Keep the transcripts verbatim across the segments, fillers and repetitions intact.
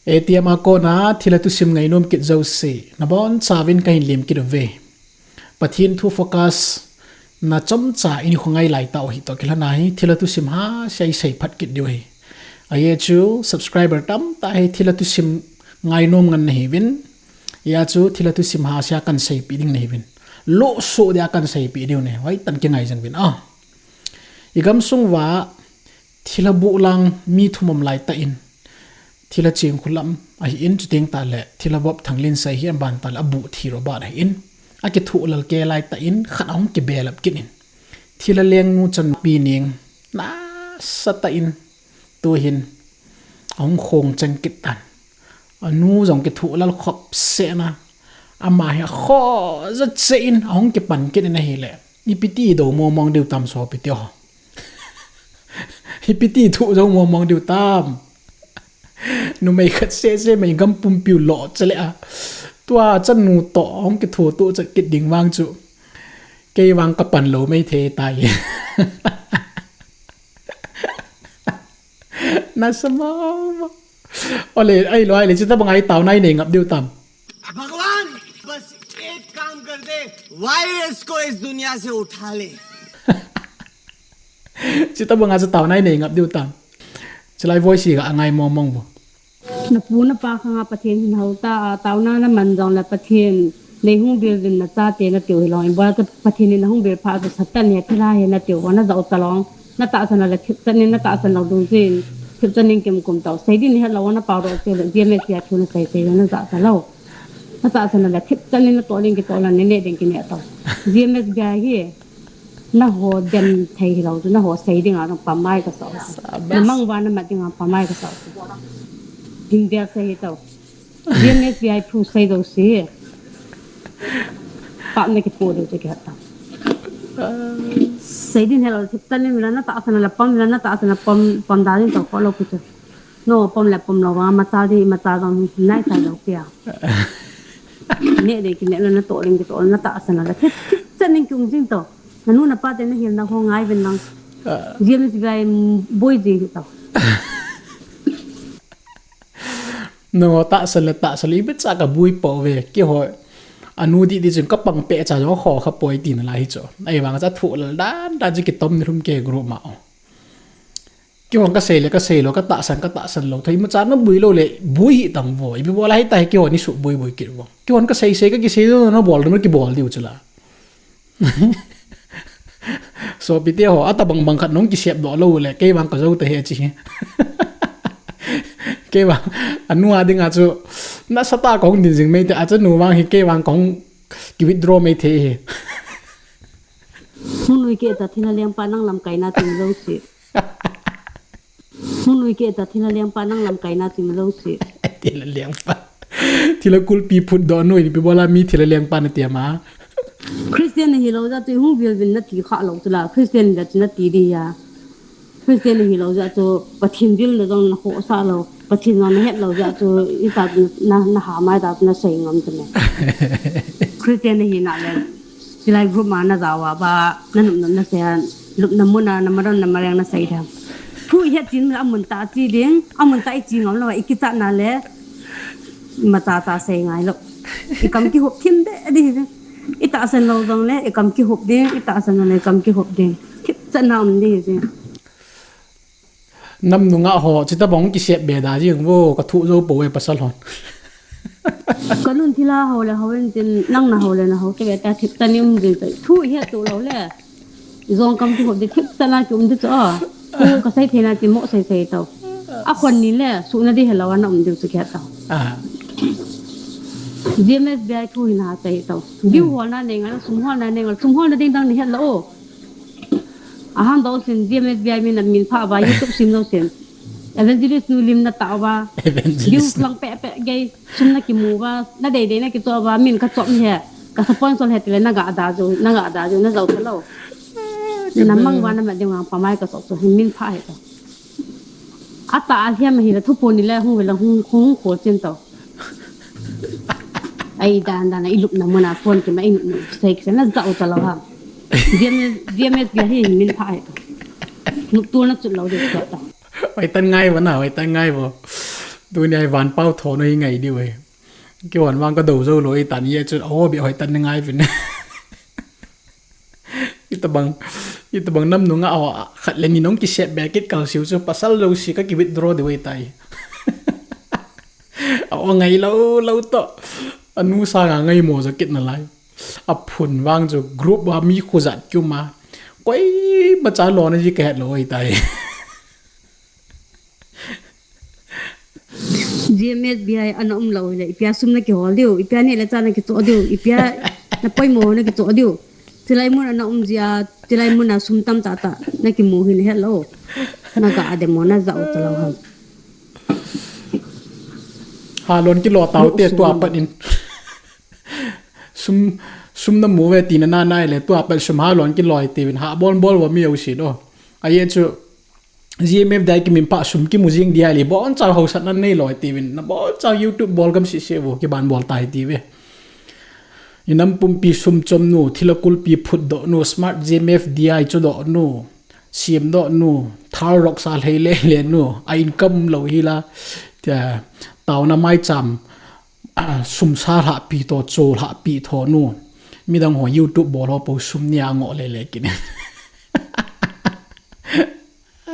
A T M a kona thilha thusim ngainom kit jouse, nabonchauvin kahin lem kit uve. Pathen thu focus nachomcha in khongai lai tau hitoh kilhona hi, thilha thusim hahsa isei phat kit diu ahi. Ajeh chu subscriber tamtah hi thilha thusim ngainom ngen nahiuvin. Ajeh chu thilha thusim hahsa kahin seipeh ding nahiuvin. Lohsoh dia kahin seipeh diu ahi. Hoitah in kingai jing uvin. Ah. Igamsung uva thilha buh lang mi thum um laitah in, thilha cheng khulam ahin, chuteng tahle thilha vop Thanglinsei hi aban tahle abuh thi ro ban ahin, akithoh lal kei laitah in khat ahung kibelap kit in, thilha lengnu chanpi ning nasatah in tuhin ahung khong cheng kit tan. Anu jong kithoh lal khop sena, ama hi akhoh ja cheh in ahung kipan kit in ahile, ipi ti dou mongmong diu tam sopite ho. Ipi ti thoh jou mongmong diu tam. Numei khat sese mai gam pumpiu lo chele a, tua chanu toh ahung kithoh toh chat kit ding vang chu, kei vang kapan lou mai thei tai. Nasa mama. Ole, ahilou ahile, chuti banga hi taona inei ngap diu tam. भगवान, बस एक काम कर दे, वायरस को इस दुनिया से उठा ले। Chuti banga chu taona inei ngap diu tam. Chulai voice hi ka angai mongmong vo. Napu napa khanga Pathen hin hou ta, a, taona naman jongle Pathen, nei hung bil uvin nachate natiu hilou. Ibola chu Pathen in ahung bil phat chu Satan hi thilha hi natiu, najah u talou. Natahsan le thipchan in natahsan lou dungjuiyin, thipchan in kimkum tau. Sei ding nahet lou, napao ro chu le, G M S a thu nasei sei le najah talou. Natahsan le thipchan in natoh ding kitoh le, naneh ding kineh tau. G M S bia hi, naho dem thei hilou chu, naho sei dinga jong pamai kasah. Sabas. Namang uva namat dinga pamai kasah. Hin bia sei hi tau. G M S bia thu sei jouse. Pap nakipoh diu chu kihet tau. Sei ding helou, thipchan in la natahsan le pom, la natahsan le pom, pom da ding tau kholou pi chu. Napom le pom lou vang, machal ding, machal vang, nai sai lou pia. Neh ding kineh le natoh ding kitoh, natahsan le thip, thipchan in kium jing tau. Nanu napa te nahilna ho ngai uvin lang. Ah. G M S bia boi ji hi tau. Natahsan le tahsan le, ipi cha kaboi pouve, keiho. Anu didi chun kapang peh cha jong ho kha poi tina lai hi chu. Ahivang cha thoh lal dan dan chu kitom ni lhum kei group ma o. Keihon kasei le kasei lou, katahsan, katahsan lou. Thei imacha naboi lou le, boi hih tang vo. Ipi bola hita hi keihon isuh boi boi kit vo. Keihon kasei sei, kakisei lou, nabol, nakibol diu chu la. Sopite ho, atabang bang khat nahung kisep doh lou le, kei vang kajou ta hi chi hi. Kei vang, anu a dinga chu, nasatah kahung din jing mai te, achanu vang hi kei vang kahung ki withdraw mai thei hi. Hung nui keh ta, thilha lengpa nang lamkai na chim lou si. Hung nui keh ta, thilha lengpa nang lamkai na chim lou si. Thilha lengpa. Thilha kulpi phut doh nui, ipi bola mi thilha lengpa nati ama. Christian nahi lou jeh chu hung vil vin nati kha lou chu la. Christian jeh chu nati di a. Christian nahi lou jeh chu Pathen vilna jong nakhoh sah lou. Pathen jong nahet lou jeh chu ita na, na, naha mai ta chu nasei ngam chu me. Christian nahi na le. Chulai group ma najao uva, nanop nop nasei a, lupna mun a, namaron namareng nasei ding. Thu ihet chin la amun tah chi ding, amun tah ichi ngam lou, ikichat na le, imacha cha sei ngai lou. Ikam kihop thim be ding hi. Itahsan lou jong le, ikam kihop ding, itahsan lou le, ikam kihop ding. Thipchan na um ding hi. Nam nunga ho, chutabang kisep be da jing vo, kathu jou pou e pasal hon. Kanun thilha ho le ho in tin, nang naho le naho te be ta thipchan in um jing ta. Thu ihet to lou le. Jong kam kihop di thipchan a kium di chu a. Thu kasei thei na ti mo sei sei tau. Akhon ni le, suhna di helou ana um diu chu kihet tau. Ah. G M S bia thu hin ha sei tau. View holna nei ngal, sum holna nei ngal, sum holna ding dang nei het lou. Ahan dou sin, G M S bia min a min pha uva, YouTube sim dou sin. Evangelist nu lim natah uva. Evangelist. Views lang peh peh gei, sum nakimu uva, nadei dei nakichoh uva, min kachop he. Ka sponsor he tile naga da jo, naga da jo, najou thalou. Namang uva namat ding vang pamai kasoh chu, min pha he to. Atah a hiam hile thuphon ni le hung vela hung, hung khol chin to. Ai, dan dan a ilupna mun a phone kima in sei kisa najou talou ha. G M S, G M S bia hi min pha he. Nuptol na chut lou ding ta. Hoitah in ngai vo na, hoitah in ngai vo. Tuni a hi van pao tho na hi ngai diu e. Kihon vang ka do jou lou e tan ye chu, aw, bia hoi tan ni ngai vin. Itabang, itabang nam nunga aw, khat le ni nong kisep be kit kal siu chu, pasal lou si ka ki withdraw diu e tai. Aw, ngai lou, lou to. Anu sanga ngai mo ja kit na lai. A phun vang chu group a mi khu jat kiu ma. Koima cha lona ji ka het lou e tai. G M F D I ana um lou le, ipia sum na kihol diu, ipia neh le chah na kichoh diu, ipia na poimo na kichoh diu. Chilai mun ana um jia, chilai mun a sum tam tah tah na kimu hin het lou. Na ga a demo na ja u ta lou ham. Ha lon kilo tau te tua pat in. Sum, sum na mu ve tina na nai le tua pat sum ha lon kilo ti vin ha bol bol va mi u si do. A ye chu G M F D I kimin pha sum kimu jing dia le, bon chau hausatna nei lou ti vin, na bon chau YouTube bol gam sese vo, kiban bol tai ti ve. I nam pumpi sum chom nu, thil a kulpi phut doh nu, smart G M F D I chu doh nu, siam doh nu, thal rok sa hlei le le nu, a income lou hi la, tia, tauna mai cham, ah, sum sa lhah pi to, cho lhah pi tho nu, midang ho YouTube bol ho po sum nia ngoh le le kine.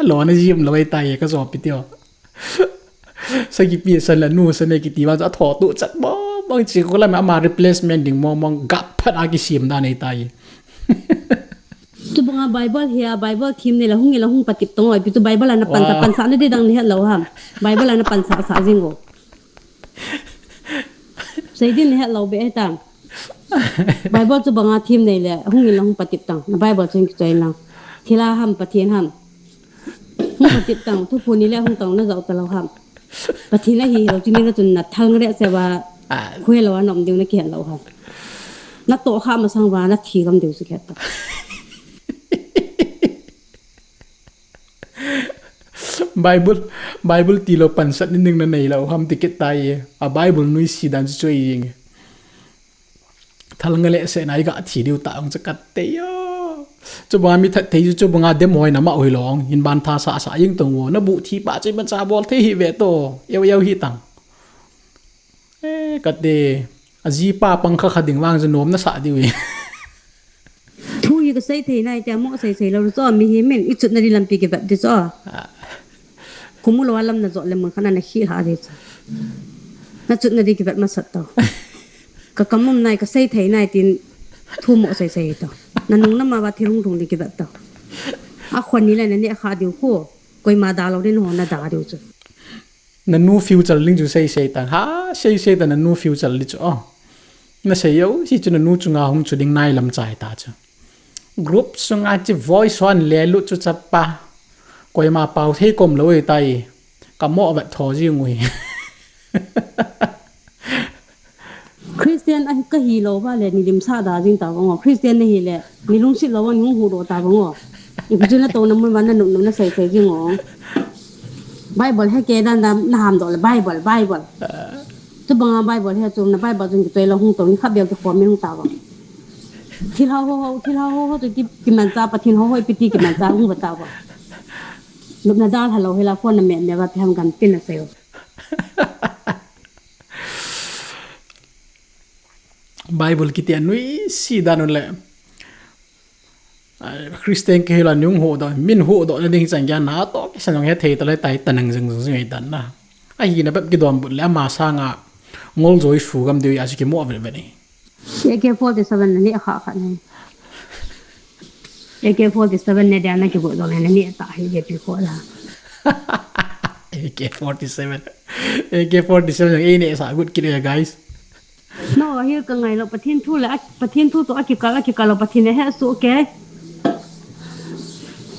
Lona jim lou e tai e ka jopi tio. Sagi pi san la nu san e kiti vang chu a tho tu chat mong mong chi ko la ma ama replacement ding mong mong gap phat a kisim dan e tai. Chubanga Bible hi a Bible thim ni la hung i la hung patip tong oi pi chu Bible ana pan sa Wow. pan sa na di dang ni het lou ham. Bible ana pan sa sa jing o. Sei din ni het lou be he tang. Bible chubanga thim nei le hung in la hung patip tang. Na Bible chun kichoi lang. Thila ham Pathen ham. Hung patip tang. Thu phu ni le hung tang na jao ta lou ham. Pathen a hi lou chini na chun na thal ngre se ba. Ah. Khu he lou a nom ding na kihen lou ham. Na to kha masang ba na thi gam ding su khet ta. Bible, Bible ti lou pansat ni ning na nei lou ham ti kit tai e. A Bible nui si dan chu choi jing e. Thal nga le se nai ga thi diu ta ong chakat te yo. Chubanga mi that thei chu chubanga dem hoi na ma hoi long. Hin ban tha sa sa jing tong wo. Na bu thi pa chu ban cha bol thei hi ve to. Yau yau hi tang. Eh, kate, a jipa pang kha kha ding vang chu nom na sa diu e. Thu hi ka sei thei nai tia mo sei sei lou chu mi hi min i chutna di lampi kivet di chu. Ah. Kumu lou a lam na jot le mun khan na khi ha di chu. Na chutna di kivet masat tau. Ka kam um nai ka sei thei nai tin thu mo sei sei tau. Na nung na ma va thi hung thung di kivet tau. A khon ni le na ne kha diu khu. Koima da lou din ho na da diu chu. Na nu future ding chu sei sei ta. Ha, sei sei ta na nu future ding chu. Oh. Na sei yo, si chu na nu chunga hung chu ding nai lam chai ta chu. Group sunga chi voice one le lu chu chapa. Koima pau thei kom lou e tai. Ka mo vet tho ji ngui. Christian a ka hi lou va le ni lim sa da jing ta vang o. Christian na hi le ni lungsit lou va ni hung hu do ta vang o. I pi chu na to na mun va na num num na sei sei jing o. Bible he ke dan dan na ham do le Bible, Bible. Ah. Chubanga Bible he chu na Bible chun kitoi lou hung to ni kha bel ki khom mi hung ta vang. Thil hao ho ho, thil hao ho ho chu ki, ki man cha Pathen ho ho i pi ti ki man cha hung va ta vang. Lupna dal ha lou he la phone na me me va pi ham gam tin na sei o. Bible kiti a nui si dan u le. Ai, Christian ke hila nung ho do, min ho do na ding chan kya na to, ke sanong he thei to le tai tanang jing jing jing dan na. Ai, hi na bep ki dom but le ama sanga ngol joi su gam deu ya si ki mo vel vel ni. A K forty-seven na ni kha kha ni. A K forty-seven ne dia na ki bu do na ni ta hi ye pi ko la. A K forty-seven. A K forty-seven jong ei ne sa gut kit le, guys. No, hi ka ngai lou, Pathen thu le, a, Pathen thu to a kikal, a kikal lou, Pathen he su ke.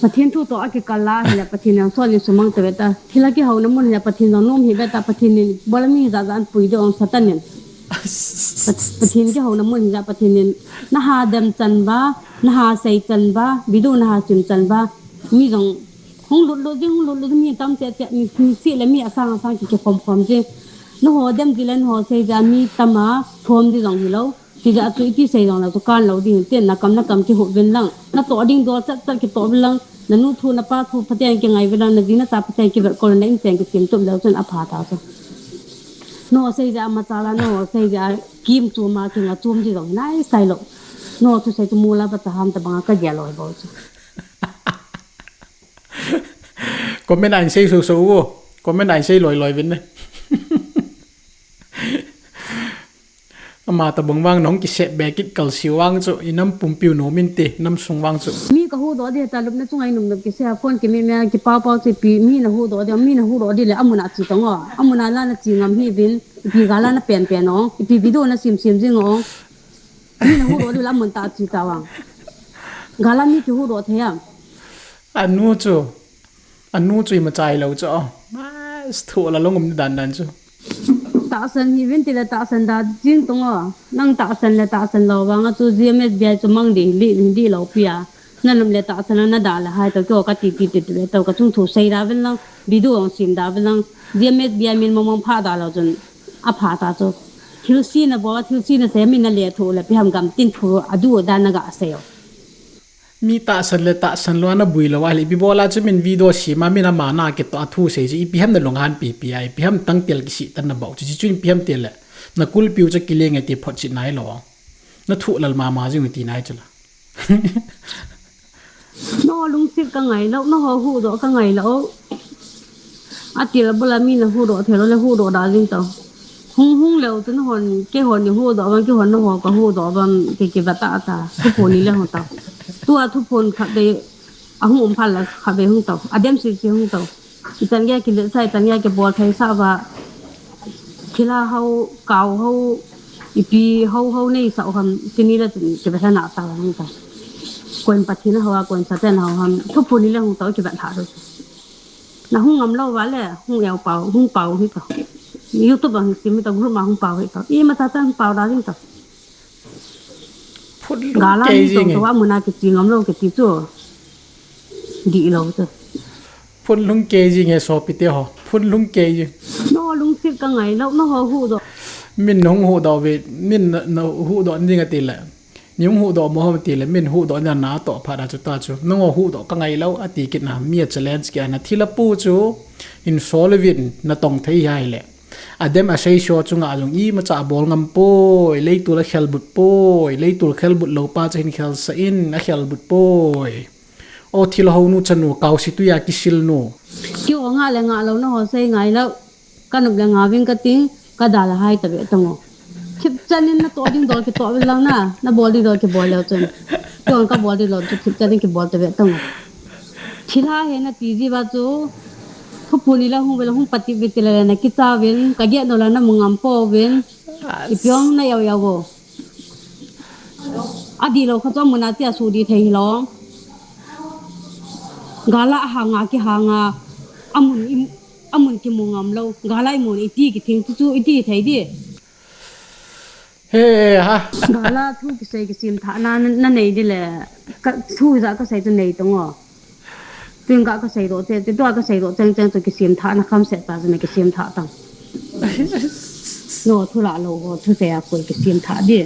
Pathen thu to a kikal la, hi le Pathen jong so ni sumang te ve ta. Thil a kihouna mun hi le Pathen jong nom hi ve ta, Pathen in bola mi ja ja an pui de ong Satan in. Pat-, Pathen kihouna mun hi le Pathen in na ha dem chan ba, na ha sei chan ba, bidu na ha sim chan ba. Mi jong hung lut lut ding, hung lut lut ding, mi tam che che, mi, mi si le mi asang asang ki, ki khom khom ding. Na ho dem di le na ho sei ja mi tam a, khom di jong hi lou. Ti ja tu iti sei jong la tu kan lou ding, tin na kam na kam ki hu vin lang. Na to ding dol chat chat ki to vin lang. Na nu thu na pa thu phaten ki ngai vin lang, na ji na cha phaten ki vet ko na in chen ki sim tup lou chun a pha ta chu. No sei ja ma cha la, no sei ja kim chu ma kinga chum ji jong nai sai lo. No chu sei chu mu la pa cha ham ta banga ka ja lo bo chu. Comment a in sei so so u. Comment a in sei loi loi vin ne. Ama ta bang vang nong ki set be kit kal siu vang chu i nam pumpiu no min te nam sung vang chu. Mi ka hu do de ta lup na chung ai num num ki se a kon ki mi mi ki pau pau chi pi mi na hu do de mi na hu do de le amuna chi tong o. Amuna la na chi ngam hi vin. Ipi ga la na pen pen o. Ipi video na sim sim jing o. Mi na hu do de la mun ta chi ta vang. Ga la mi ki hu do the ya. Anu chu. Anu chu ima chai lo chu. Mas thu la long um dan dan chu. Tahsan hi vin ti le tahsan da jing tong o. Nang tahsan le tahsan lo vang a chu G M S B I chu mang di li di lo pia. Na lum le tahsan na da le hai to kyo ka ti ti ti ti le to ka chung thu sei da vin lang. Video ang sim da vin lang. G M S B I min mong mong pha da lo chun. A pha ta chu. Thil si na bo, thil si na se min na le thu le pi ham gam tin thu a du da na ga se o. Mi tahsan le tahsan lo na bui lo a le ipi bola chu min video si ma min ama na ke to a thu sei chu ipi ham na long han pi pi a ipi ham tang tel ki si tan na bau chu chu ipi ham tel le na kul piu chu ki le nge ti phot chi nai lo na thu lal ma ma jing ti nai chu la. No lungsit ka ngai lo, no ho hu do ka ngai lo. A ti la bula mi na hu do thei lo le hu do da jing tau. Hung hung leu tu na hon ke hon ni hu do bang ke hon na ho ka hu do bang ke ke ba ta ta. Thu phun ni le hung tau. Tu a thu phun khat be a hung um phal la khat be hung tau. A dem si si hung tau. I tan ge ki le sai tan ge ke bol thei sa ba. Thila hau kau hau ipi hau hau nei sa ham tini la tin ke ba na ta hung tau. Koin Pathen hau a koin Satan hau ham thu phun ni le hung tau ke ba tha do. Na hung ngam lo va le, hung eu pau, hung pau hi to. YouTube ang sim to group ma hung pau hi to. I ma ta tan pau da jing to. Phut lung Gala kei ni to jing e. To wa muna ki ti ngam lo ki ti chu. Di lo chu. Phut lung kei jing e sopi te ho. Phut lung kei jing. No lungsit ka ngai lo, no ho hu do. Min hung hu do ve, min na, na hu do ding a ti le. Ni hung hu do mo ham ti le, min hu do na na to pha da chu ta chu. Nang hu do ka ngai lo a ti kit na, mi a challenge ki ana thila pu chu. In sol vin na tong thei hai le. A dem a sei so chu nga jong i ma cha bol ngam poi, leitul a khel but poi, leitul khel but lo pa cha hin khel sa in a khel but poi. O thil ho nu chanu kau si tu ya ki sil nu. Ki o nga le nga lo na ho sei ngai lo. Ka nup le nga ving ka ting, ka da la hai ta ve tang o. Khip chan in na to ding dol ki to ve lang na, na bol ding dol ki bol leu chun. Ki o ka bol ding dol chu khip chan in ki bol ta ve tang o. Thil ha he na ti ji va chu. Thu pu ni la hung ve la hung pati ve ti la na ki cha vin, ka ge no la na mu ngam po vin. I piong na yau yau vo. A di lo kha chu muna ti a su di thei hi lo. Gala a hanga ki hanga a mun i, a mun ki mu ngam lo. Gala i mun i ti ki thing chu chu i ti thei di. He ha. Gala thu ki sei ki sim tha na, na nei di le. Ka thu ja ka sei chu nei tong o. Tuin ka, ka sei do che, tu ka sei do cheng cheng chu ki sim tha na kham se ta chu na ki sim tha tang. No thu la lo ho, thu se a koi ki sim tha di.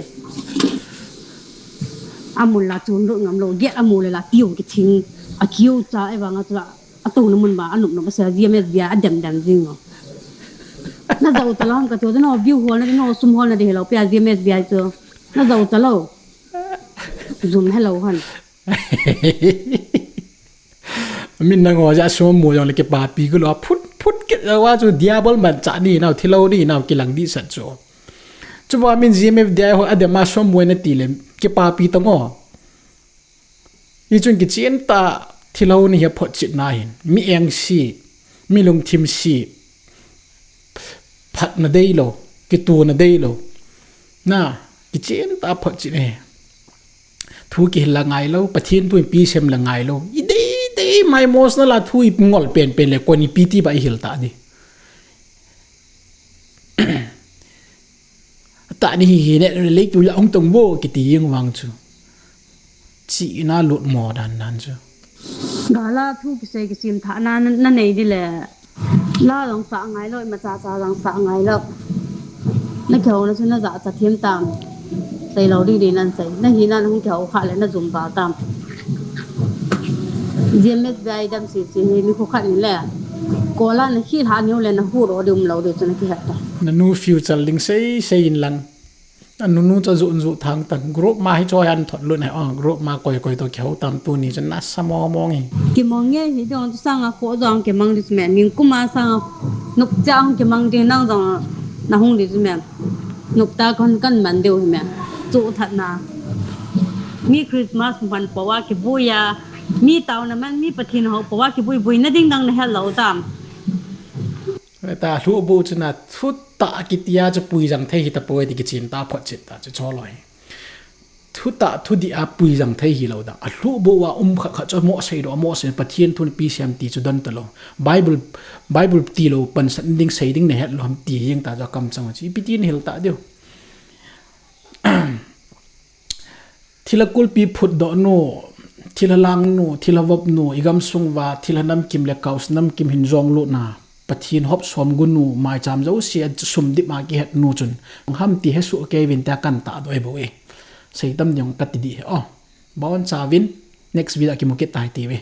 A mun la chun ru ngam lo, get a mu le la tiu ki thing. A kiu cha e vang a chu la, a to na mun ba, a nup nup ba se G M S B I a dem dem jing o. Na zau ta lo ham ka chu, no view hol na di, no sum hol na di he lo, pia G M S B I chu. Na zau ta lo. Zum he lo han. Min nang ho ja sum mu jong le ki papi ku lo, phut, phut ki lo wa chu diabol man cha ni nau, thilo ni nau, ki lang di sat chu. Chu ba min G M F D I ho a dem a sum mu na ti le, ki papi tang o. I chun ki chin ta thilo ni hi a phot chit na hin. Mi eng si, mi lungthim si. Phatna dei lo, kituna dei lo. Na, ki chin ta phot chit e. Thu ki hil la ngai lo, Pathen thu in pi sem la ngai lo. I dei, dei, mai mos na la thu i ngol pen pen le kon i pi ti ba i hil ta di. Ta ni hi hi ne, le tu la ong tong vo ki ti ing wang chu. Chi na lut mo dan dan chu. Gala thu ki sei ki sim tha na, na, na nei di le. La jong sa ngai lo, ima cha cha jong sa ngai lo. Na kihou na chu na ja cha thim tam. Sei lo di di nan sei. Na hi na na hung kihou kha le na zum ba tam. G M F D I dam si si hi ni khu khat ni le. Ko la na hi ha ni le na hu ro di um lo di chu na ki het ta. Nanu future ding seisei in lang. Anunu chu ajuh juh thang tan. Group ma hi chu ahin thot lut ahi. Oh, group ma koi koi toh kihou tam tuni chun nasa mong mong hi. Kimang nge hi dong chu sanga kho jong kimang ding chu me. Nikum a sanga nop cha hung kimang ding nang jong nahung ding chu me. Nop ta kon kan man diu hi me. Chu that na. Mi Christmas man po a kibui a. Mi taona man mi Pathen hou po a kibui bui na ding dang nahet lou tam. Ta lhubu chun a thutah kitia chu puijang thei hi tapoi ti kichin ta phot chet ta chu cholo hi. Thutah thudih a puijang thei hilou da. A lhubu a um khat khat chu amo seidoh, amo sei Pathen thun pi sem ti chu don talou. Bible, Bible tilou pansan ding sei ding nahet lou ham ti jeng ta chu kamchang chu. Ipi tin hil ta diu. Thilha kulpi phutdoh nu, thilha lang nu, thilha vop nu, i gamsung uva, thilha namkim le kaus namkim hin jong lut na, Pathen hop som gu nu, maicham jouse a sum dip a kihet nu chun, ham ti hesoh kei vin tia kan tahdoh e bou e. Sei tam ding kati dih e. Oh, bon chauvin, next video a kimu kit tai ti ve.